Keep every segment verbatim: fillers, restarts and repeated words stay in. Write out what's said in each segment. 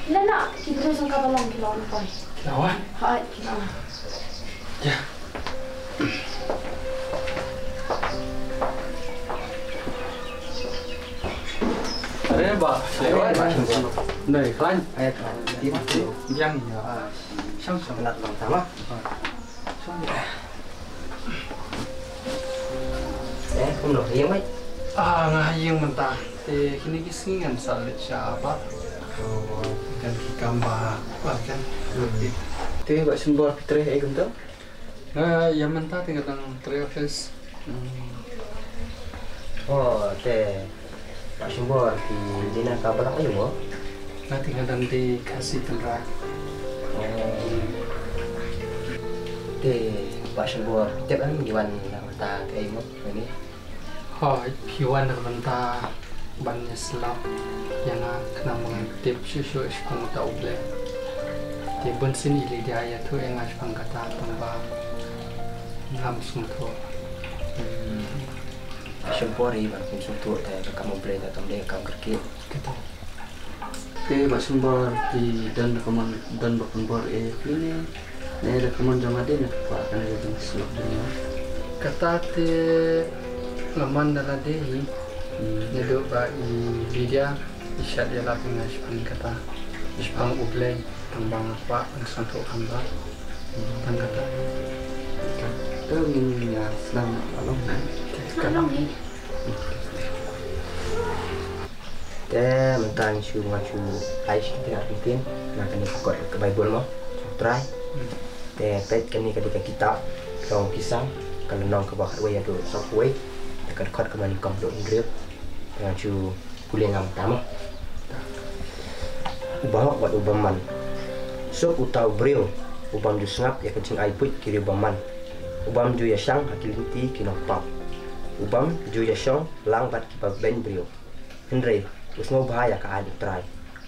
Na na, ki briew jong ka balang ki la wan. Ki la wan? Hooid, ki la wan. Ïa. Are ba. Are ba. Dei, khlaiñ. Ai, khlaiñ. Biang ïa. Shong, shong. Lat long tama. Shong ïa. Eh, kumno, ïeng mai? Ah, nga ïeng mynta. Te kine ki sngi ngan sa leit sha bar. Oh. Kan ki kam ba, ba kan. Te ba shu bor phi trei ei kumta? Nga ïa mynta te nga dang trei office. Hmm. Oh, te ba shu bor phi dei na ka balang aïu mo? Nga te nga dang dei Khasi Tynrai. Oh. Te ba shu bor tip em, ngi wan na ka bynta kaei mo? Kane. Hooid, phi wan na ka bynta ban ïasyllok ïa nga khnang ba ngan tip shuh shuh shaphang uta U Blei. Te bunsien i Lydia i ïathuh ïa nga shaphang kata tang ba ngam sngewthuh. Hmm. Shim por hi ban kum sngewthuh te ka kam U Blei te kam dei ka kam kyrkieh. Kata. Te ba shu bor phi don da ka mon, don ba pynbor ïa phi ne, ne da ka mon jong nga dei na ka kwah kane ka jingsyllok jong nga. Kata te la mon da lade hi. Hmm. Naduh ba i Lydia i shad ïalap ïa nga shaphang kata. Shaphang U Blei tang ba nga kwah ban sngewthuh kham bha. Hmm. Tang kata. Te ngin ïa sdang la long ne. Te ka long hi. Te mynta ngi shu, ngan shu ai shi kyntien ar kyntien na kane ka kot ka Baibl mo, U Trai. Hmm. Te peit kane ka dei ka kitab Jong Ki Psalm, ka lynnong kaba khatwei haduh sawphew wei. Te ka dkhot kaba nyngkong haduh hynriew. Te ngan shu pule nga mynta mo. U bahok bad u bymman. Suk uta u briew u bym ju sngap ïa ka jingai buit ki riew bymman, u bym ju ïashang ha ki lynti ki nongpap, u bym ju ïashong lang bad kiba beiñ briew. Hynrei u sngewbha ïa ka aiñ U Trai,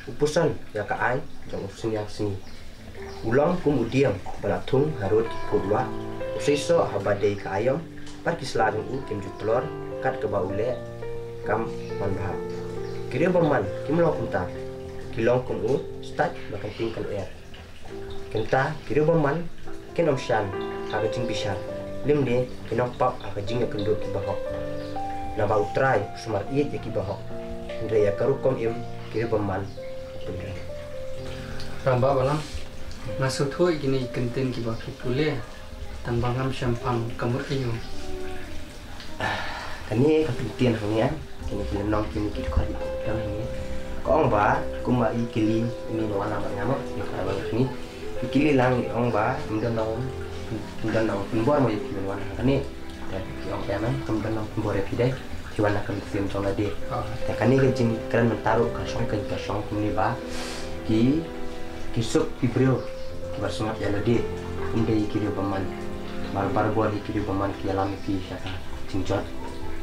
u puson ïa ka aiñ jong u synñiang sngi. U long kum u dieng ba la thung harud ki pud wah, u seisoh haba dei ka aïom, bad ki sla jong u kim ju tlor, kat kaba u leh kam manbha. Ki riew bymman kim long kumta, ki long kum u stad ba kynting kynter. Kumta ki riew bymman kin ym shan ha ka jingbishar, lymne ki nongpap ha ka jingïakynduh ki bahok. Naba U Trai u sumar ïeit ïa ki bahok, hynrei ïa ka rukom im ki riew bymman u pynrem. Rangbah balang, nga sngewthuh ïa kine ki kyntien kiba phi pule, tang ba ngam shym pang ka mut aïu. Kane ka kyntien hangne, kine ki lynnong, kine ki dkhot ki dang hangne. Ka ong ba kumba i kylli ine ba wan lang bad nga mo, ine ba wan lang bad nga. I kylli lang i ong ba ym don nong, ym don nong pynbor mo ïa phi ban wan hangne. Te i ong em em, ym don nong pynbor ïa phi dei. Phi wan na ka mynsiem jong lade. Ah. Te kane ka jingkren mynta ruh ka shong, ka shong kumne ba ki, ki suk ki briew kiba sngap ïa lade, ym dei ki riew bymman. Bar bar bor hi ki riew bymman ki ïalam ïa phi sha ka jingjot.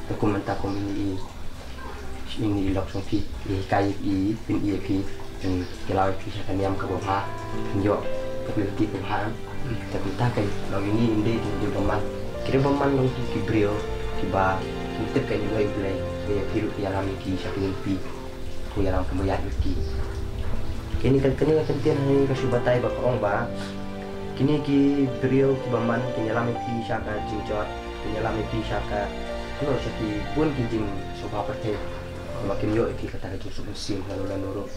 Te kum mynta kum ine i, ine i lok jong phi, i hikai, i pyni ïa phi, ki law ïa phi sha ka niam kaba bha, phin ïoh ka ability kaba bha. Te kumta ka long ine, ym dei ki riew bymman. Ki riew bymman long ki, ki briew kiba kim tip ka jingduwai U Blei, te ïa phi ruh ki ïalam ïa phi sha ka lynti. Ko ïalam kumba ïaid bad ki. Kine ka, kane ka kyntien hangne ka shu batai ba ka ong ba kine ki briew kiba man kin ïalam ïa phi sha ka jingjot, kin ïalam ïa phi sha ka, kumno, sha ki bun ki jingsngewbha pyrthei. Ba kim ïoh ïa phi kata ka jingsuk mynsiem lano lano ruh.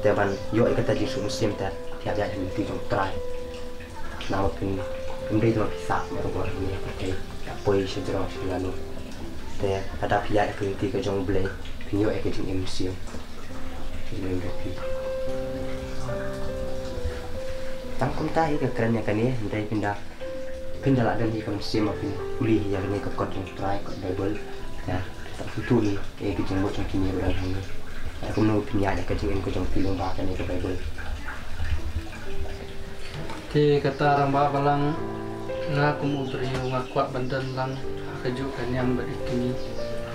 Te ban ïoh ïa kata jingsuk mynsiem te phi hap ïaid ha lynti jong U Trai. Namar phin, ym dei tang ba phi sah marwei hangne ha pyrthei, ïa poi sha jrong sha lano. Te lada phi ïaid ha ka lynti ka jong U Blei, phin ïoh ïa ka jingim mynsiem. Tang kumta hi ka kren ïa kane, hynrei phin da, phin da lah don hi ka mynsiem ba phin pule hi ïa kane ka kot jong U Trai, kot Baibl. Ïa. Tang sngewthuh hi ïa ka jingmut jong kine ba don hangne. Kumno phin ïaid ïa ka jingim ka jong phi lyngba kane ka Baibl. Te kata rangbah balang, nga kum u briew nga kwah ban don lang ha kajuh ka niam bad ka kmie.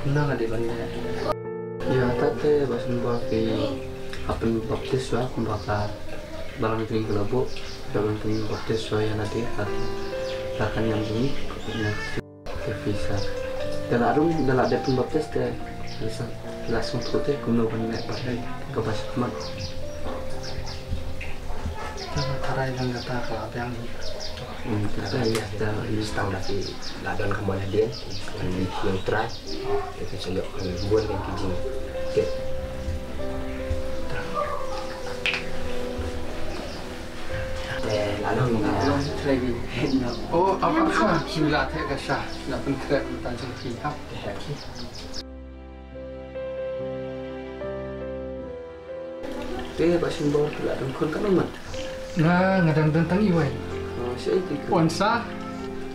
Kumno nga dei ban leh? Ïa kata te ba sngewbha phi hap pynbaptis shuwa kumba ka balang jong ngi ka la buh, ka balang jong ngi baptis shuwa ïa lade ha ka niam jong ngi. Te phi sa, te la rum, da la dep pynbaptis te phi sa, la sngewthuh te kumno ban leh bad kaba shakhmat. Trai lang kata ka la biang ni. Hmm, kata ïa kata ïa stang da ki la don ka mon hadien. Ngan ïa trai. Ïa ka sa ïoh ka bun kan ki jing. Okey. Eh, la long ni. La long trai ni. Oh, apa ka? Sila te ka sha. La pun krep tan jong ki ha. Te ba shin bor ki la dang khun ka nong man. Nga nga dang dang tang iwai. Oh, shi ai ti. Wan sa.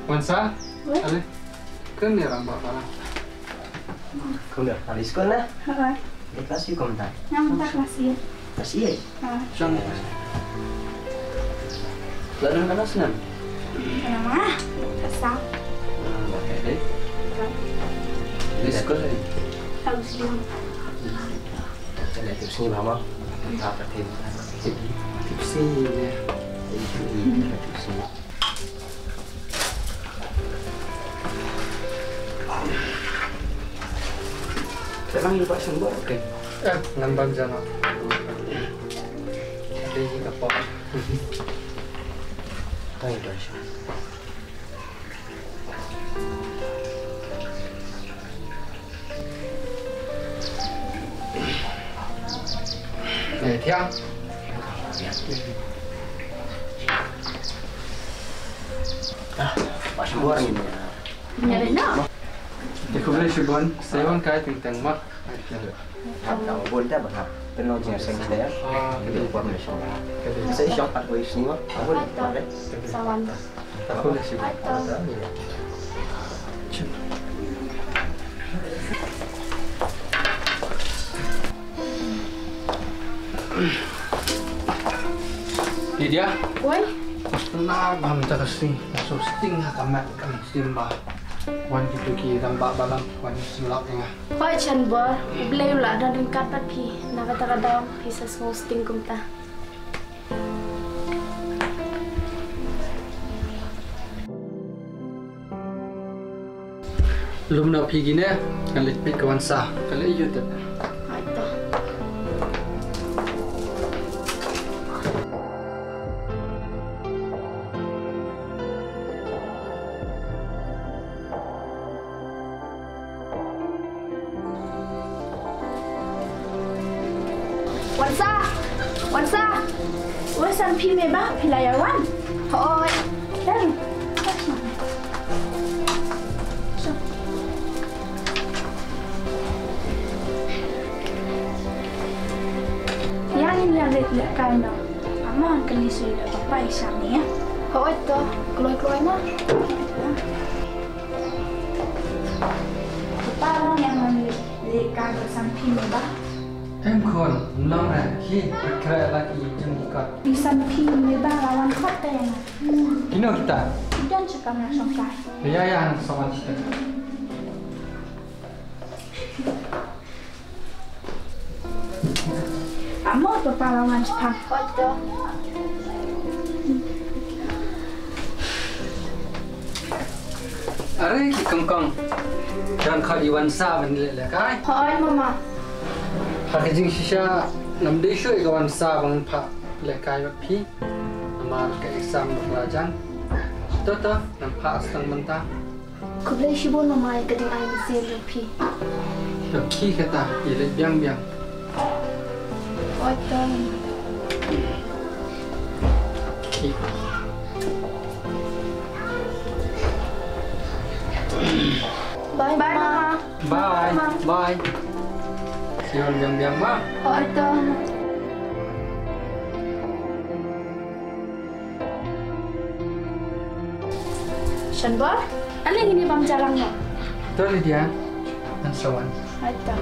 Wan sa. Wei. Ale. Kan ni rang ba ba. Khun dah, ali skul na? Ha. Di kelas yu kumta. Nga mynta kelas eight. Kelas eight. Ha. Shong. La dang kana snam. Kana ma? Kasa. Hmm, okay deh. Di skul deh. Tahu sih. Ada tips ni mama. Apa tips? Tips ni ya. Tips ni. Sekarang lupa sambal, okey. Eh, nambah jana. Ada ini apa? Ayo dah. Eh, Tiang. Ah, Pak Syukur ni. Nyari nak? Te khublei shibun, sa wan kai teng teng ma. Bun da ba ha. Pynlong jingseng sdang. Ah, khublei shibun. Sa i shong pat wei sni ma. Bun. Sa wan. Lydia. Wei. Kos tena bam ta ka sting. So sting ha ka mat ka sting ba. Wan kitu ki dang ba balang wan sing lap nga. Hoi Chan Bor, U Blei u la don ryngkat bad phi. Na kata ka daw phi sa sngew sting kumta. Lum na phi kine, ngan leit peit ka Wansa, ka leit ïa u te. Ai to. Wansa! Wansa! Wan san phi me ba phi la ïa wan. Hoi. Dang. Ïa ngin ïa leit lehkai noh. Amon kali sui da papai sha ni ïa. Hoi to, kloi kloi ma. Papa long ïa mon lehkai ba san phi me ba. Em khun, nong re, hi, kre la ki jingkot. Phi san phi me ba la wan khot te ïa nga. Kino kita? Don sha kamra shongkai. Ïa ïa, sa wan sha. Amo to pala wan sha. Are ki kongkong. Dang khot i Wansa ban leh lehkai. Hoi mama. Ha ka jingshisha ngam dei shuh i ka Wansa ban phah lehkai bad phi. Namar ka exam ba la jan. To to, ngan phah stang mynta. Khublei shibun mama ïa ka jingai mynsiem jong phi. Ïa phi kata, ïa leit biang biang. Oi to. Bye mama. Bye. Bye. Bye. See you biang biang ma. Oi to. Shanbor, ale ngin bam jalan noh. To Lydia, ngan sa wan. Aita.